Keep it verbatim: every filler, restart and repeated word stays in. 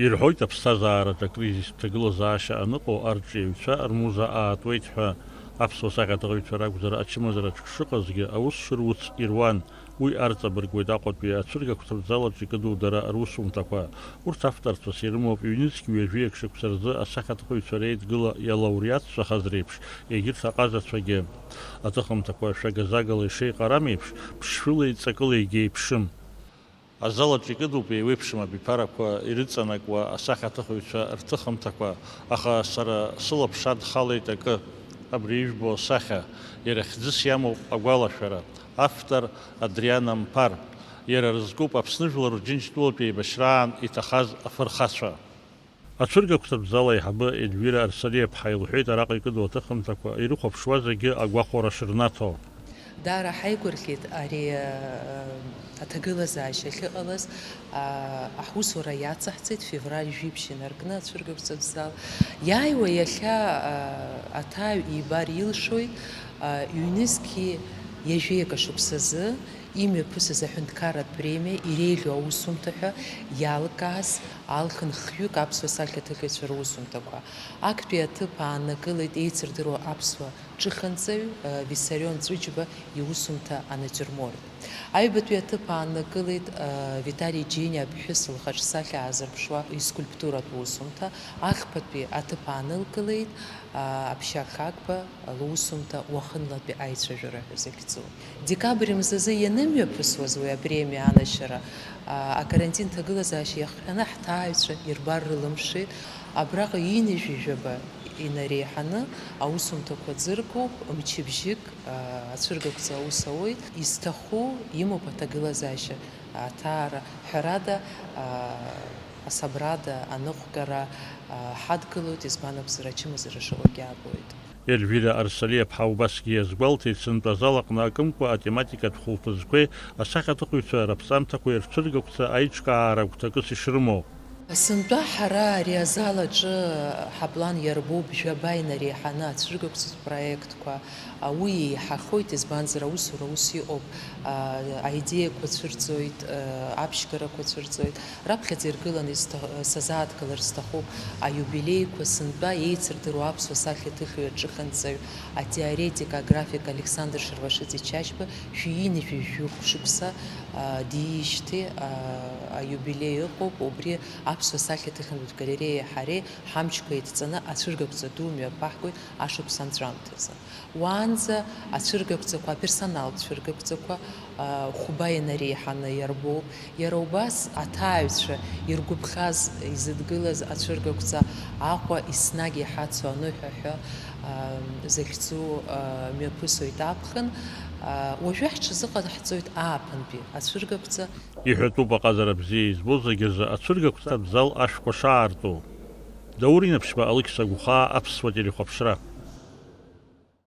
Ирҳәоит, аԥсҭазаараҿы акризистә ҭагылазаашьа аныҟоу арҿиаҩцәа рмуза аатуеит ҳәа. Аԥсуа сахьаҭыхҩцәа ракәзар, ачымазараҿ шыҟазгьы, аус шыруц ируан. Уи арҵабыргуеит Аҟәатәи ацәыргақәҵатә залаҿ икыду дара русумҭақәа. Урҭ авторцәас ирымоуп, ҩнызқь ҩажәиак шықәса рзы асахьаҭыхыҩцәа реидгыла иалауреатцәахазар еиԥш, егьырҭ аҟазацәагьы. Аҭыхымҭақәа шәага-загала ишеиҟарам еиԥш, ԥшшәылеи ҵакылеигьы еиԥшым. Азал аҿы икыдуп еиуеиԥшым абиԥарақәа ирыҵанакуа асахьаҭыхыҩцәа рҭыхымҭақәа, аха сара сылаԥш адхалеит акы, абри ижәбо асахьа, иара хьӡыс иамоуп агәалашәара, автор Адриан Амԥар, иара рызкуп Аԥсны жәлар Џьынџьтәылатә еибашьраан иҭахаз афырхацәа. Ацәыргақәҵатә зал аиҳабы Ельвира Арсалиаԥҳа илҳәеит араҟа икыду аҭыхымҭақәа ирыхәаԥшуа зегьы агәахәара шырнаҭо. Даара ҳаигәырӷьеит ари, а, аҭагылазаашьа ахьыҟалаз, а, аҳусура иацаҳҵеит февраль жәиԥшь инаркны ацәыргақәҵатә зал. Иааиуа иахьа, а, аҭааҩ ибар илшоит, а, ҩнызқьи ҩажәеи акы шықәсазы имҩаԥысыз аҳәынҭқарратә премиа иреиӷьу аусумҭа ҳәа иалкааз алхын хҩык аԥсуа сахьаҭыхҩцәа русумҭақәа. Актәи аҭыԥ ааннакылеит еицырдыруа аԥсуа ҿыханҵаҩ, э, Виссарион Ҵәыџьба иусумҭа анатиурморт. Аҩбатәи аҭыԥ ааннакылеит, э, Витали Џьениа аԥҳәыс лхаҿсахьа аазырԥшуа искульптуратә усумҭа, ахԥатәи аҭыԥ аанылкылеит, э, Аԥшьа Қагба лусумҭа уахынлатәи аицәажәара ҳәа захьӡу. Декабрь мзазы ианымҩаԥысуаз уи апремиа анашьара, а, акарантин ҭагылазаашьа иахҟьаны ҳҭааҩцәа ирбар рылымшеит. Абраҟа ҩынҩажәи жәаба инареиҳаны аусумҭақәа ӡыргоуп, мчыбжьык, а, ацәыргақәҵа аус ауеит. Изҭаху имоуп аҭагылазаашьа аҭаара, ҳәарада, а, асабрада, аныҟәгара, а, ҳадгылоит, избан акәзар, ачымазара шаҟагьы аабоит. Ельвира Арсалиаԥҳа убасгьы иазгәалҭеит, сынтәа азал аҟны акымкәа атематикатә хәылԥазқәеи асахьаҭыхыҩцәа раԥҵамҭақәеи рцәыргақәҵа аиҿкаара гәҭакыс ишрымоу. Сынтәа ҳара ари азал аҿы ҳаплан иарбоуп жәаба инареиҳаны ацәыргақәҵатә проектқәа. Уи еиҳахоит, избанзар, аусура ус иҟоуп, а, аидеиақәа цәырҵоит, а, аԥшьгарақәа цәырҵоит. Раԥхьаӡа иргыланы исҭа-, сазааҭгылар сҭахуп аиубилеиқәа, сынтәа еицырдыруа аԥсуа сахьаҭыхҩы аҿыханҵаҩ, атеоретик, аграфик Александр Шервашиӡе Чачба шәи ҩынҩажәи жәохә шықәса, а, диижьҭеи, а, аиубилеи ыҟоуп, убри аԥсуа сахьаҭыхҩы галереиеи ҳареи ҳамчқәа еидҵаны ацәыргақәҵа ду мҩаԥаҳгоит ашықәс анҵәамҭазы. Уаанӡа ацәыргақәҵақәа, аперсоналтә цәыргақәҵақәа, а, хәба инареиҳаны иарбоуп. Иара убас аҭааҩцәа иргәаԥхаз, изыдгылаз ацәыргақәҵа Аҟәа еснагь иҳацу аныҳәа ҳәа, а, захьӡу, а, мҩаԥысуеит аԥхын. А, уажәы ҳҽазыҟаҳҵоит ааԥынтәи ацәыргақәҵа. Иҳәатәуп аҟазара бзиа избо зегьы рзы ацәыргақәҵатә зал ашәқәа шаарту. Даур Инаԥшьба, Алықьса Гәхаа, Аԥсуа телехәаԥшра.